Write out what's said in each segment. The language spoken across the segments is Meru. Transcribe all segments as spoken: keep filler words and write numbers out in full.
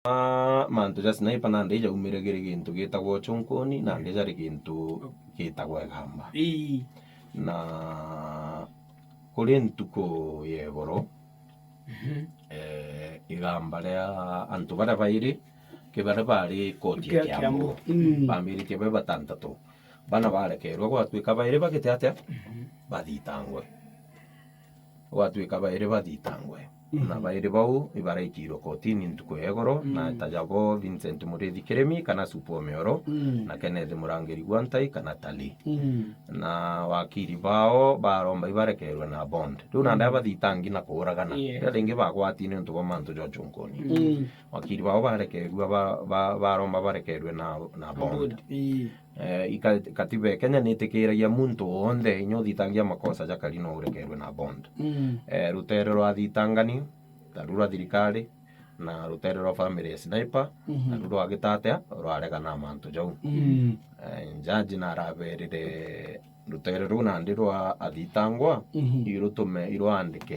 Ah, mantu ja sniper nandi jaumire kiri gintu gitagwa uchunkuni, nandi jari gintu gitagwa igamba. Ii. Na kuri ntuku ya igoro, mhm, eh, igamba ria antu baria bairi, ki baria bari koti ya Kia-, Kiambu. Kiambu. Mm. Bambiritie be batantatu. Bana barekerwe gwatuika bairi bagite atia? Mhm. Bathitangwe. Gwatuika bairi bathitangwe. Mhm. Na bairi bau ibaraitirwe kotini ntuku ya igoro, na, mm, ta jabo Vincent Murithi Kirimi kana Supu Omioro, mm, na Kenneth Murangiri Gwantai kana Tali. Mm. Na wakiri bao baromba ibarekerwe na bond. Riu nandi, mm, abathitangi na kuuragana. Yeah. Riria ringi bagwati niuntu bwa mantu ja uchunkuni. Mm. Wakiri bao barekerua ba-, ba-, baromba barekerwe na, na bond. Bond. Ii. Eh, ika-, katiba ya Kenya nitikiragia muntu wonthe, inya uthitangia makosa jakari no urekerwe na bond. Mm. Eh, rutere rwa athitangani, ta ru rwa thirikari, na rutere rwa family ya sniper, mhm, na ru rwagita atia, rwarega na mantu jau. Mm. Eh, jaji naraberire rutere ruu nandi rwa athitangwa, mhm, irutume irwandike,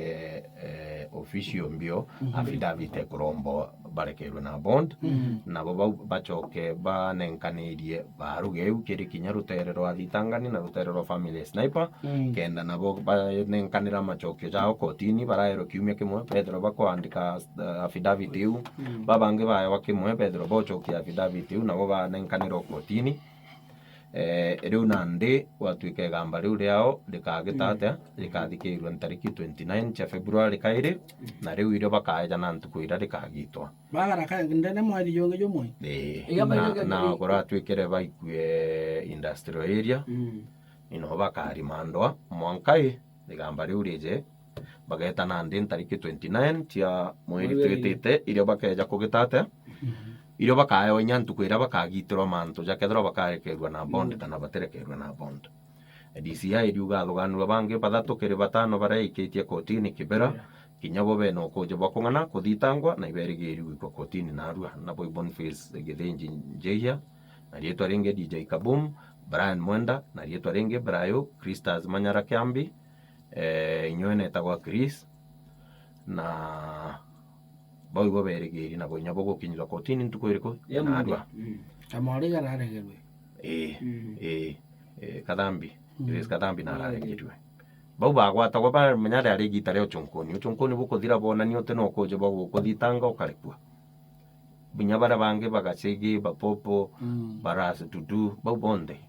eh, official mbio, mhm, affidavit ikuromba barekerwe na bond, mhm, nabo bau bachoke banenkanirie baruge iu kiri kinya rutere rwa athitangani na rutere rwa family sniper, mm, kenda nabo banenkanira machokio jao kotini, baraerwa kiumia kimwe, bethirwa bakwandika, eh, affidavit iu, mm, babangi baewa kimwe, bethirwa bochokia affidavit iu, nabo banenkanirwa kotini. Eh, riu nandi gwatuika igamba riu riao rikagita, mm, atia, rikathikirua ntariki twenty nine cia February kairi, mm, na riu irio bakaeja na ntuku iria rikagitwa. Bagara ka ndene mweri jungi jumwe. Ii. Igamba na, riu na riu kuratuikire baikue industrial area, mm, ino bakarimandwa mwanka i Igamba riu rije, bageta nandi ntariki twenty nine cia mweri, mweri twitite, irio bakeja kugita atia? Mhm. Irio bakaewa inya ntuku iria bakagitirwa mantu ja kethirwa bakarekerua na bond, mm, kana batirekerua na bond. D C I iriuga athuganirwa bangi bathatu kiri batano baria ikitie kotini Kibera, yeah, kinya bo bena ukuji bwa kung'ana, kuthitangwa na iberigirue gwikwa kotini narua, nabo i Boniface Githinji Njihia, na riitwa ringi D J Kaboom, Brian Mwenda, na riitwa ringi Brayo, Christas Manyara Kiambi, eh, inywe netagwa Chris, na bau ibo berigiri na boinya bo gukinyirwa kotini ntuku iriku? Ya narua. Mm. Kamori gararegerwe. Ii, mm, ii, ii, Kathambi. Mm. Grace Kathambi nararegerwe. Bau bagwatagwa bamenya riari igita ria uchunkuni. Uchunkuni bukuthira bonania uti na ukuji bwa gukuthitanga ukarekua. Binya baria bangi bagacigi, bapopo, mm, barasi tutu, bau bonthe.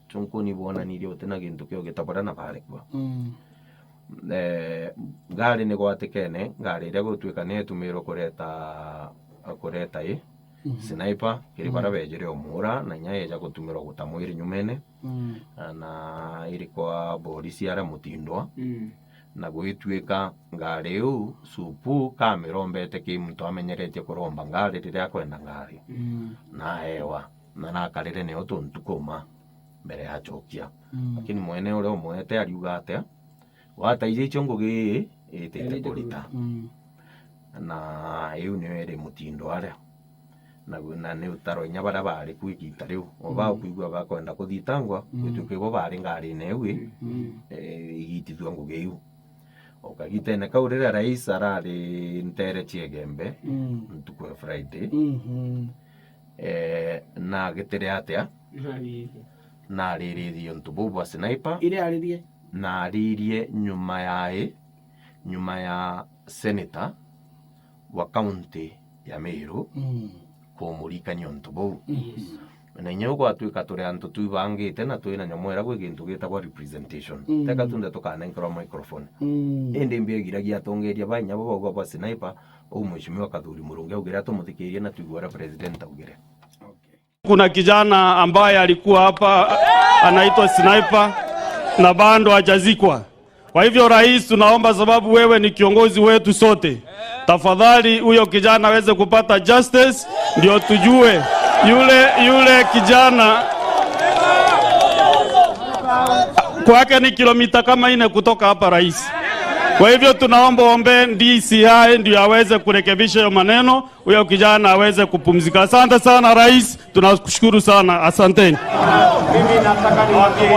Chunkuni ibwonanirie uti na gintu kiogita baria na barekua. Mm. Eh, ngari ni gwatikene, ngari iria gutuika ni itumirwe kureta, kureta i, mhm, sniper, kiri baria, mm, bejire umuura, na inya yeja gutumirwa guta mwiri nyumene. Mm. Na, na iri kwa borisi aria Mutindwa. Mm. Na gwituika ngari iu, Supu kamirombete ki muntu amenyeretie kuromba ngari riria akwenda ngari. Mm. Na ewa. Na nakarire nio tuntu kuma mbere ya acokia. Mm. Lakini mwene uria umwete ariuga atia? Wataija icio ngugi ii itite kurita. Mm. Na iu nio iri mutindo aria. Na, na ni utaro inya baria bari ku igita riu. O, mm, bakwigua bakwenda kuthitangwa, mm, gwituika ibo bari ngarine iu ii, mm, eh, igitithua ngugi iu. O kagitene kau riria rais arari ntere cia Igembe, mm, ntuku ya Friday, mhm, eh, nagitire atia? Naririe. Nariririe untu buu bwa sniper. Iria aririe? Naririe nyuma ya i, nyuma ya senator wa county ya Meru, mm, kumurikania untu buu. Yes. Na inya ugwatuika turi antu twibangite na twina nyomo iria gwi gintu gitagwa representation. Mm. Teka tunthe tukanenkerwa microphone. Mm. Indi mbiegiragia atongeria ba inya bo bauga bwa sniper, uu Mheshimiwa Kathuri Murungi augire atumuthikirie na twigue uria president augire. Okay. Kuna kijana ambaye alikuwa hapa, anaitwa Sniper, na bado hajazikwa. Kwa hivyo, Rais, tunaomba, sababu wewe ni kiongozi wetu sote, tafadhali huyo kijana aweze kupata justice, ndio tujue yule, yule kijana kwake ni kilomita kama nne kutoka hapa, Rais. Kwa hivyo, tunaomba uombee D C I ndio aweze kurekebisha hiyo maneno, huyo kijana aweze kupumzika. Asante sana, Rais. Tunakushukuru sana, asanteni. Mimi nataka niwaambie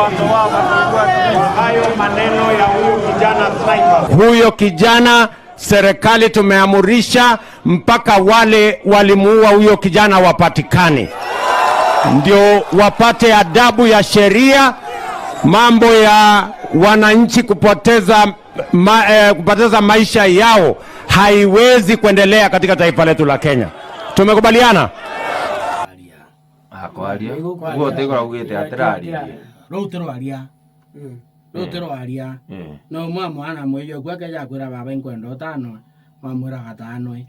hayo maneno ya huyo kijana Sniper. Huyo kijana Serikali tumeamurisha mpaka wale walimuua huyo kijana wapatikane, ndio wapate adabu ya sheria. Mambo ya wananchi kupoteza ma-, eh, kupoteza maisha yao haiwezi kuendelea katika taifa letu la Kenya. Tumekubaliana? Akwaria. Igukwaria. Guo utigura ugite atiraria. Riu utirwaria. Mm. Riu utirwaria. Mm. No umwe mwana mwiji oku akeja akwira, "Baba, inkwenda utanwe." Wamwira, "Gatanwe."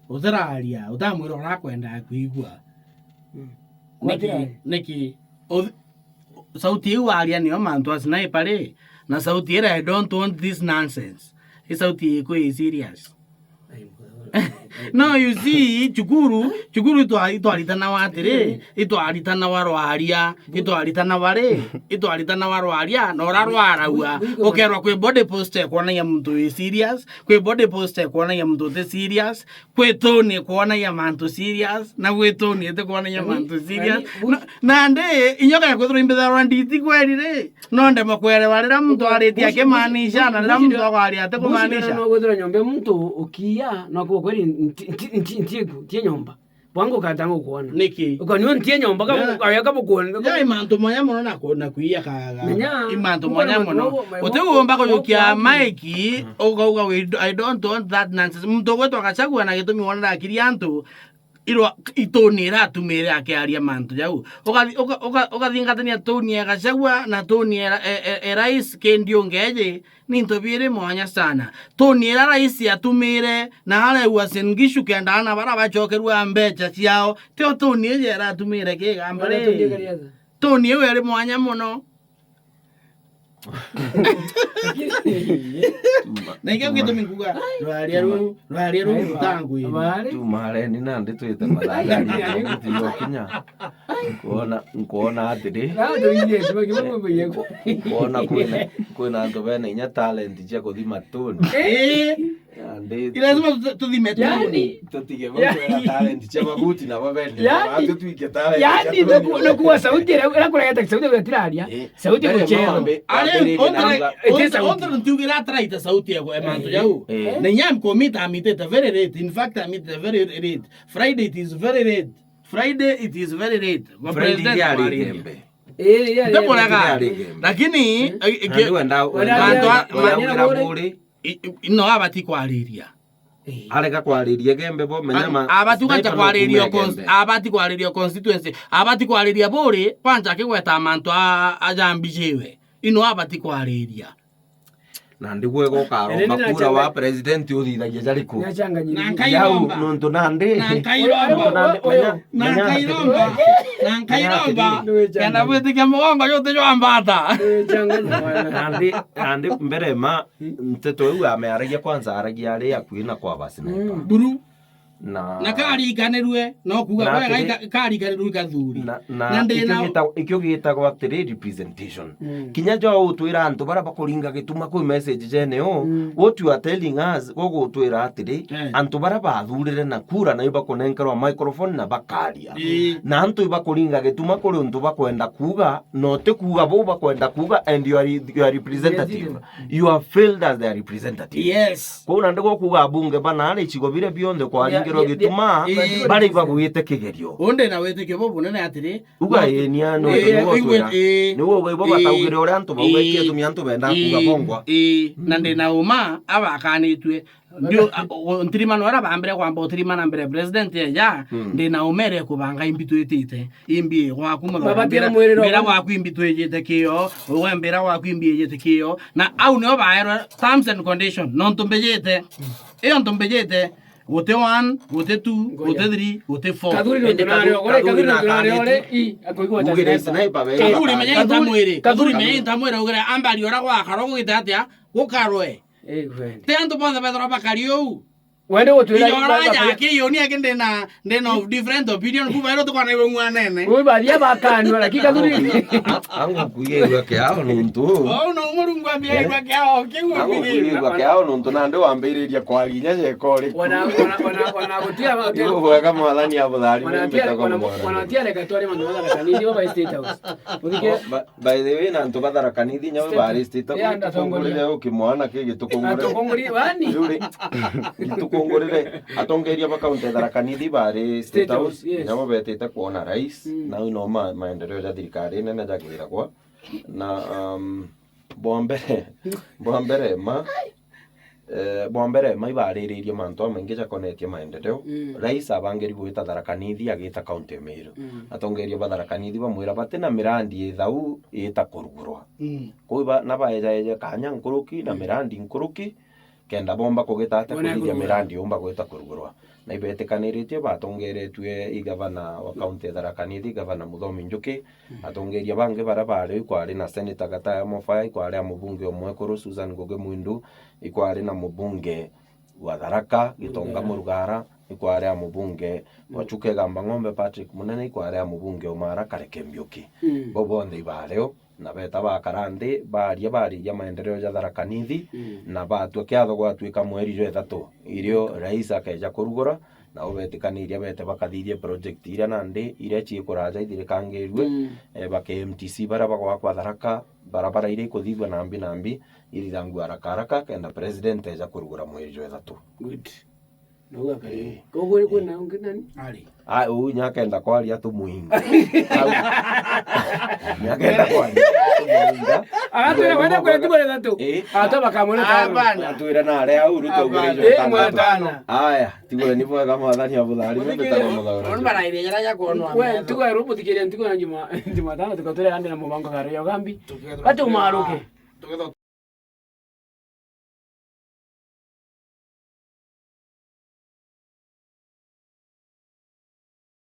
Utiraria, utamwira urakwenda kwigua. Mm. Niki, niki? Uth-, sauti iu waria niyo mantu a sniper ri, na sauti ira, "I don't want this nonsense." I sauti iku i serious. No, you see, cukuru, cukuru itwa-, itwaritanawa atiri, itwaritanawa rwaria, itwaritanawa ri, itwaritanawa rwaria, na ura rwaraua, ukerwa kwi body posture ikuonagia muntu wi serious, kwi body posture ikuonagia muntu uti serious, kwi tone ikuonagia mantu serious, na gwi tone iti kuonagia mantu serious. Na, nandi, inyoka ya kwithirwa imbitharwa nditi kweri ri, no ndemwe kwerewa riria muntu aritie akimaanisha na riria muntu akwaria ati kumaanisha. No gwithirwa nyomba ya muntu ukiya, no kuo kweri nti-, nti-, nti-, nti-, ntie nyomba. Bwangu kata ngukwona. Niki? Ukanio ntie nyomba, ka-, yeah, kaweka bukwona. Yeah, i mantu mwanya muno na ku-, na kuiya kaga. Menya, i mantu mwanya muno. Utigumba kujukia maiki, ukauga, "We do-, I don't want that nonsense." Muntu ugwitwa Gachagua na gitumi wonera akiri antu, irwa, ituni iratumire akiaria mantu jau. Ukathi-, uka-, uka-, ukathingatania tuni ya Gachagua na tuni ya ra-, e, e, e rais kindi ungeji, ni into biiri mwanya sana. Tuni ira rais atumire na areua Uasin Gishu kenda ana bara bacokerua mbeca ciao, tio tuni iji iratumire kigamba ri. Tuni iu iri mwanya muno. Na ikio gitumi nkuga, rwaria ruu, rwaria ruu rutangwiri. Tumareni nandi twite mathangari ya gutiyo kinya. Nkwona, nkwona atiri, nkwona kwina, kwina antu bena inya talent cia kuthima tuni. Ii. Nandi ni lazima tuthime tuni. Tutige bau kwina talent cia mabuti na babende. Tutwike talent cia tuni. Nikuwa sauti ira, ira kuregete sauti ira tiraria. Sauti guchero. Ari, onthe, onthe ntiugire ataraita sauti ya mantu jau. Na inya nkomita amitite very late. In fact, amitite very late. Friday it is very late. Friday it is very late. Kwa Friday president ya kwariria. Rigembe. Ndimurega. Lakini, eh, eh, antu a, antu a, antu a, i-, i-, no abati kwariria. Arega kwariria Gembe bo, menya ma, abati kwanza kwariria cons-, abati kwariria constituency, abati kwariria buri, kwanza akigweta mantu a, a jambi jiwe. Ino abati kwariria. Na ndigwe gokaromba kura wa president uthithagia jariku. Na nkairomba. Nuntu nandi. Na nkairomba. Na nkairomba. Na nkairomba. Kenda gwitikia mugongo juti jwa mbata. Nandi, nandi mbere ma, nteto iu amearagia kwanza, aragia ari akui na kwa basi na ipa. Buru. Na, na karikanirue, no kuuga na we atiri, gaika-, karikanirue gathuri. Na, na, na ndi ikio na gita-, ikio gitagwa atiri representation. Mm. Kinya jo utwira antu bara bakuringa gituma kwi message jene o, mm, what you are telling us, gugutwira atiri, eh, antu bara bathurire na kura na ibakunenkerwa microphone na bakaria. Ii. Na antu ibakuringa gituma kuri untu bakwenda kuuga, na uti kuuga bau bakwenda kuuga, and you are, you are representative. You have failed as their representative. Yes. Kwou nandi gwo kuuga abunge bana ari icigo biria bionthe kwaringirwe gituma, ii, bari bagwite kigerio. Undi na witikio bubunene atiri, uga no, ii, ni ano, ii, ni wo igwe, twira. Ii. Ni wo uga ibo bataugire uria antu bauga, ii, ikio tumi antu benda kuuga bongwa. Ii, na ndi na uma abakanitue. Ndio, a, o, ntirimano ara bambire kwamba utirimana mbere president eja, mm, ndi na uma iri kubanga imbi twitite. Imbi gwaku muthoya, mbira, mbira gwaku imbi twijite kio, ugwe mbira gwaku imbi ijite kio, na au nio baerwe terms and condition, nontu mbijite. Iyo ntu mbijite, guti one, guti two, guti three, guti four. Kathuri nontu nari ogore, Kathuri nontu nari ogore, i, akoigwa ta sniper. Kathuri menya intamwire, Kathuri menya intamwire, ugire ambari ora gwakara gugite atia, gukarwe. Ti antu bonthe bethirwa bakari uu. Wende gutwira Inyora ya kiyo ni ake ndina, ndina of different opinion, ku bairo tukona iwe ng'wanene. Ui baria bakanwa, lakini kathuri. Angu kuye iwe kiao nuntu. Oh, no, Murungu ambia iwe kiao, kiu. Angu kuye iwe kiao nuntu, nandi wambiriria kwaria inya cekori. Wana, wana, wana, wana gutia, gutia. Iwe bwega mwathani abutharime. Wana tia, wana, wana tia reka tware mandu matharakanithi ba State House. Muthike. Oh, ba-, by the way, na antu batharakanithi inya we bari State House. Yeah, ndatongorire. Ukimwana ki gitukungurire. Atukungurire, wani? Riu ri, gitukungurire. Atongeria ba kaunti ya Tharaka Nithi bari State House, yes. Nabo betite kwona rais, mm, na no ma-, maendeleo ja thirikari nene jagiragwa. Na, um, bwa mbere, bwa mbere ma, eh, bwa mbere ma ibariririe mantu amaingi jakonetie maendeleo. Mm. Rais abangiri gwita Tharaka Nithi agita kaunti ya Meru. Mm. Atongeria ba Tharaka Nithi bamwira batina mirandi ithau ita kurugurwa. Mm. Kuu ba, na baejaeje kanya nkuruki na, mm, mirandi nkuruki, kenda bomba kugita ate kuthithia mirandi yumba gwita kurugurwa. Na ibetikaniritie batongeretue i gavana wa kaunti ya Tharaka Nithi, Gavana Muthomi Njuki, mm, atongeria bangi baria bari, ikwari na Senator Gataya Mofaya, ikwari a mubunge o mwekuru Susan Ngugi Mwindu, ikwari na mubunge wa Tharaka, Gitonga Murugara. Murugara, ikwari a mubunge wa, mm, Chuka Igamba Ng'ombe Patrick Munene, ikwari a mubunge o Mara Kareke Mbiuki. Mm. Bo bonthe ibario. Na beta bakara nthi, baria bariria maendeleo ja Tharaka Nithi, mm, na batua kiatho gwatuika mweri jwa ithatu, irio rais akeja kurugura, na ubetikaniria bete bakathithia project iria nandi, iria ciikuraja ithirikangirue, mm, eh, bake M T C baria bagwakwa Tharaka, barabara iria ikuthithua nambi nambi, ithithangua haraka haraka, kenda president eja kurugura mweri jwa ithatu. Good. Nau akari. Eh. Koguo kwina ungi nani? Ari. Ah, uu nyakenda kwaria tumuinga. Au. Nyakenda kwaria tumuinga. Agatwira wenda kwenda tibo ithatu. Eh. Ata bakamwira tano. Hapana. Atwira na aria au Ruto. Hapana. Ugurije. Eh, tano. Mwe tano. Aya, tigwe ni bwega mwathani abuthari. Muthikire. Mbetagwo muthaura. Ndio maraire jara ya kuonwa. We, ntugo ya rubu thikiria ntugo ya Juma-, Jumatano tukatwira ande na mubango garo ya ugambi. Tukethwa. Ati umaruke. Tukethwa.